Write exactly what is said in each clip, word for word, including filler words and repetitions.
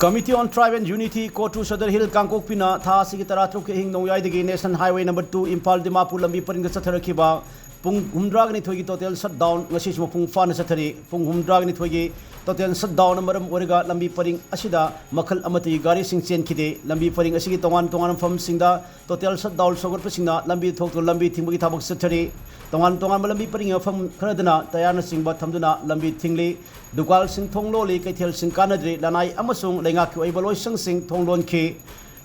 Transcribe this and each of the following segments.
Committee on Tribe and Unity, COTU Sadar Hill ꯀꯥꯡꯄꯣꯛꯄꯤꯅ ꯊꯥ ꯑꯁꯤꯒꯤ ꯇꯔꯥꯇꯔꯨꯛꯀꯤ ꯑꯍꯤꯡ ꯅꯣꯡꯌꯥꯏꯗꯒꯤ National Highway number two Imphal Dimapur ꯂꯝꯕꯤ ꯄꯔꯤꯡꯗ ꯆꯠꯊꯔꯛꯈꯤꯕ ꯄꯨꯡ ꯍꯨꯝꯗ꯭ꯔꯥꯒ ꯅꯤꯊꯣꯏꯒꯤ total shutdown ꯉꯁꯤꯁꯨ ꯃꯄꯨꯡ ꯐꯥꯅ ꯆꯠꯊꯔꯤ꯫ ꯄꯨꯡ ꯍꯨꯝꯗ꯭ꯔꯥꯒ ꯅꯤꯊꯣꯏꯒꯤ total shutdown ꯃꯔꯝ ꯑꯣꯏꯔꯒ ꯂꯝꯕꯤ ꯄꯔꯤꯡ ꯑꯁꯤꯗ ꯃꯈꯜ ꯑꯃꯠꯇꯒꯤ ꯒꯥꯔꯤꯁꯤꯡ ꯆꯦꯟꯈꯤꯗꯦ꯫ ꯂꯝꯕꯤ ꯄꯔꯤꯡ ꯑꯁꯤꯒꯤ ꯇꯣꯉꯥꯟ ꯇꯣꯉꯥꯟꯕ ꯃꯐꯝꯁꯤꯡꯗ total shutdown ꯁꯧꯒꯠꯄꯁꯤꯡꯅ ꯂꯝꯕꯤ ꯊꯣꯛꯇꯨꯅ ꯂꯝꯕꯤ ꯊꯤꯡꯕꯒꯤ ꯊꯕꯛ ꯆꯠꯊꯔꯤ꯫ ꯇꯣꯉꯥꯟ ꯇꯣꯉꯥꯟꯕ ꯂꯝꯕꯤ ꯄꯔꯤꯡꯒꯤ ꯃꯐꯝ ꯈꯔꯗꯅ ꯇꯌꯥꯔꯅꯆꯤꯡꯕ ꯊꯝꯗꯨꯅ ꯂꯝꯕꯤ ꯊꯤꯡꯂꯤ꯫ ꯗꯨꯀꯥꯟꯁꯤꯡ ꯊꯣꯡ ꯂꯣꯜꯂꯤ, ꯀꯩꯊꯦꯜꯁꯤꯡ ꯀꯥꯟꯅꯗ꯭ꯔꯤ, ꯂꯅꯥꯏ ꯑꯃꯁꯨꯡ ꯂꯩꯉꯥꯛꯀꯤ ꯑꯣꯏꯕ ꯂꯣꯏꯁꯪꯁꯤꯡ ꯊꯣꯡ ꯂꯣꯟꯈꯤ꯫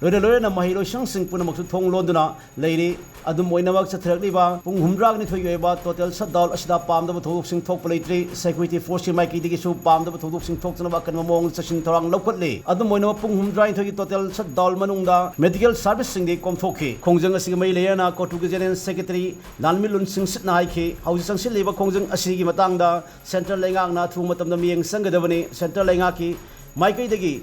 ꯂꯣꯏꯅ ꯂꯣꯏꯅꯅ ꯃꯍꯩ ꯂꯣꯏꯁꯪꯁꯤꯡ ꯄꯨꯝꯅꯃꯛꯁꯨ ꯊꯣꯡ ꯂꯣꯟꯗꯨꯅ ꯂꯩꯔꯤ꯫ ꯑꯗꯨꯝ ꯑꯣꯏꯅꯃꯛ, ꯆꯠꯊꯔꯛꯂꯤꯕ ꯄꯨꯡ ꯍꯨꯝꯗ꯭ꯔꯥꯒ ꯅꯤꯊꯣꯏꯒꯤ ꯑꯣꯏꯕ total shutdown ꯑꯁꯤꯗ ꯄꯥꯝꯗꯕ ꯊꯧꯗꯣꯛꯁꯤꯡ ꯊꯣꯛꯄ ꯂꯩꯇ꯭ꯔꯤ꯫ Security forceꯀꯤ ꯃꯥꯏꯀꯩꯗꯒꯤꯁꯨ ꯄꯥꯝꯗꯕ ꯊꯧꯗꯣꯛꯁꯤꯡ ꯊꯣꯛꯇꯅꯕ ꯑꯀꯟꯕ ꯃꯑꯣꯡꯗ ꯆꯦꯛꯁꯤꯟ ꯊꯧꯔꯥꯡ ꯂꯧꯈꯠꯂꯤ꯫ ꯑꯗꯨꯝ ꯑꯣꯏꯅꯃꯛ, ꯄꯨꯡ ꯍꯨꯝꯗ꯭ꯔꯥꯅꯤꯊꯣꯏꯒꯤ total shutdown ꯃꯅꯨꯡꯗ medical serviceꯁꯤꯡꯗꯤ ꯀꯣꯝꯊꯣꯛꯈꯤ꯫ ꯈꯣꯡꯖꯪ ꯑꯁꯤꯒ ꯃꯔꯤ ꯂꯩꯅꯅ COTUꯒꯤ General Secretary ꯂꯥꯟꯃꯤ ꯂꯨꯟꯁꯤꯡꯁꯤꯠꯅ ꯍꯥꯏꯈꯤ, ꯍꯧꯖꯤꯛ ꯆꯪꯁꯤꯜꯂꯤꯕ ꯈꯣꯡꯖꯪ ꯑꯁꯤꯒꯤ ꯃꯇꯥꯡꯗ central ꯂꯩꯉꯥꯛꯅ ꯑꯊꯨꯕ ꯃꯇꯝꯗ ꯃꯤꯠꯌꯦꯡ ꯆꯪꯒꯗꯕꯅꯤ꯫ Central ꯂꯩꯉꯥꯛꯀꯤ ꯃꯥꯏꯀꯩꯗꯒꯤ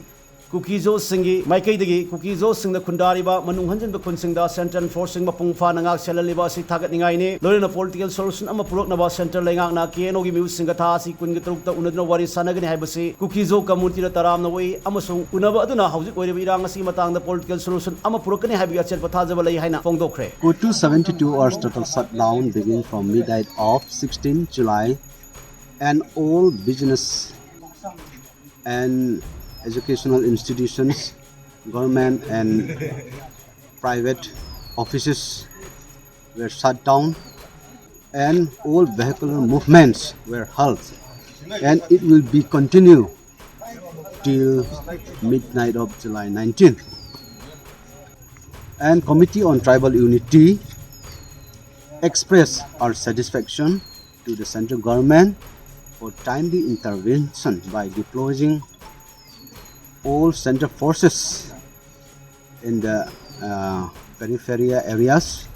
ꯀꯨꯀꯤꯖꯣꯁꯤꯡꯒꯤ ꯃꯥꯏꯀꯩꯗꯒꯤ ꯀꯨꯀꯤꯖꯣꯁꯤꯡꯗ ꯈꯨꯟꯗꯥꯔꯤꯕ ꯃꯅꯨꯡ ꯍꯟꯖꯤꯟꯕ ꯈꯨꯟꯁꯤꯡꯗ central forceꯁꯤꯡ ꯃꯄꯨꯡ ꯐꯥꯅ ꯉꯥꯛ ꯁꯦꯜꯍꯜꯂꯤꯕ ꯑꯁꯤ ꯊꯥꯒꯠꯅꯤꯡꯉꯥꯏꯅꯤ꯫ ꯂꯣꯏꯅꯅ political solution ꯑꯃ ꯄꯨꯔꯛꯅꯕ central ꯂꯩꯉꯥꯛꯅ KNOꯒꯤ ꯃꯤꯍꯨꯠꯁꯤꯡꯒ ꯊꯥ ꯑꯁꯤ ꯀꯨꯟꯒ ꯇꯔꯨꯛꯇ ꯎꯅꯗꯨꯅ ꯋꯥꯔꯤ ꯁꯥꯟꯅꯒꯅꯤ ꯍꯥꯏꯕꯁꯤ ꯀꯨꯀꯤꯖꯣ communityꯗ ꯇꯔꯥꯝꯅ ꯎꯏ ꯑꯃꯁꯨꯡ ꯎꯅꯕ ꯑꯗꯨꯅ ꯍꯧꯖꯤꯛ ꯑꯣꯏꯔꯤꯕ ꯏꯔꯥꯡ ꯑꯁꯤꯒꯤ ꯃꯇꯥꯡꯗ political solution ꯑꯃ ꯄꯨꯔꯛꯀꯅꯤ ꯍꯥꯏꯕꯒꯤ ꯑꯆꯦꯠꯄ ꯊꯥꯖꯕ ꯂꯩ ꯍꯥꯏꯅ ꯐꯣꯡꯗꯣꯛꯈ꯭ꯔꯦ꯫ COTU seventy-two hours total shutdown beginning from midnight of sixteen July, and all business and educational institutions, government and private offices were shut down, and all vehicular movements were halted, and it will be continued till midnight of July nineteenth. And Committee on Tribal Unity express our satisfaction to the central government for timely intervention by deploying all central forces in the uh, peripheral areas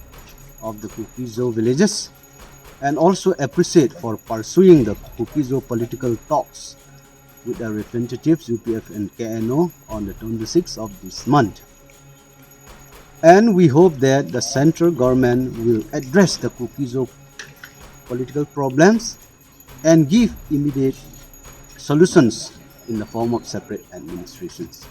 of the Kuki-Zo villages, and also appreciate for pursuing the Kuki-Zo political talks with the representatives U P F and K N O on the twenty-sixth of this month. And we hope that the central government will address the Kuki-Zo political problems and give immediate solutions in the form of separate administrations.